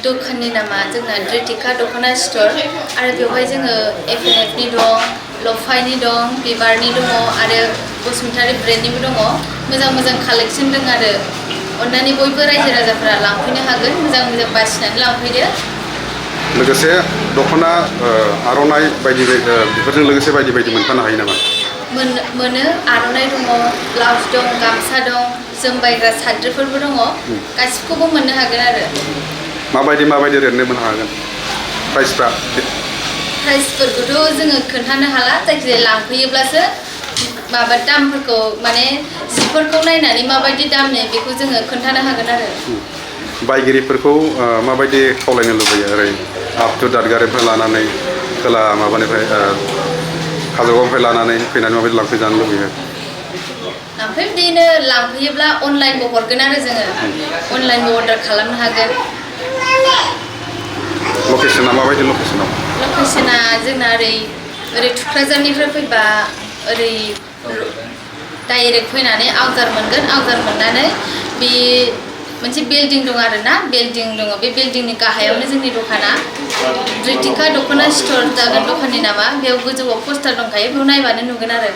दखाननि नामा जोंना धृतिका दखना स्टोर आरो बेवहाय जोङो एफएनएफनि दं लफाइनि दं बिबारनि दङ आरो बसुमतारी ब्रेन्डनिबो दङ मोजां मोजां कालेक्सन दं आरो अन्नानै बयबो रायजो राजाफोरा लांफैनो हागोन मोजां मोजां बासिनानै लांफैदो लोगोसे दखना आर'नाइ बायदि बेफोरजों लोगोसे बायदि बायदि मोनफानो हायो नामा मोनो आर'नाइ दङ ब्लाउस दं गामसा दं जोमबायग्रा साद्रिफोरबो दङ गासिबखौबो मोननो हागोन आरो माबायदि रेटनि मोननो हागोन प्राइसफोरखौथ' जोङो खोन्थानो हाला जायखिजाया लांफैयोब्लासो माबा दामफोरखौ माने जिफोरखौ नायनानै माबायदि दामनि बेखौ जोङो खोन्थानो हागोन आरो बायगिरिफोरखौ माबायदि खावलायनो लुबैयो ओरै आप टु दादगारिनिफ्राय लानानै खोला माबानिफ्राय काजलगावनिफ्राय लानानै फैनानै माबायदि लांफैजानो लुबैयो ओमफ्राय बिदिनो लांफैयोब्ला अनलाइनबो हरगोन आरो जोङो अनलाइनबो अर्डार खालामनो हागोन लकेसना माबायदि लकेसना जोंना ओरै थुक्राझारनिफ्राय फैबा ओरै डाइरेक्ट फैनानै आवजार मोनगोन आवजार मोननानै बे मोनसे बिल्डिं दं आरोना बिल्डिं दङ बे बिल्डिंनि गाहायावनो जोंनि दखाना धृतिका दखना स्टोर जागोन दखाननि नामा बेयाव गोजौआव पस्टार दंखायो बेयाव नायबानो नुगोन आरो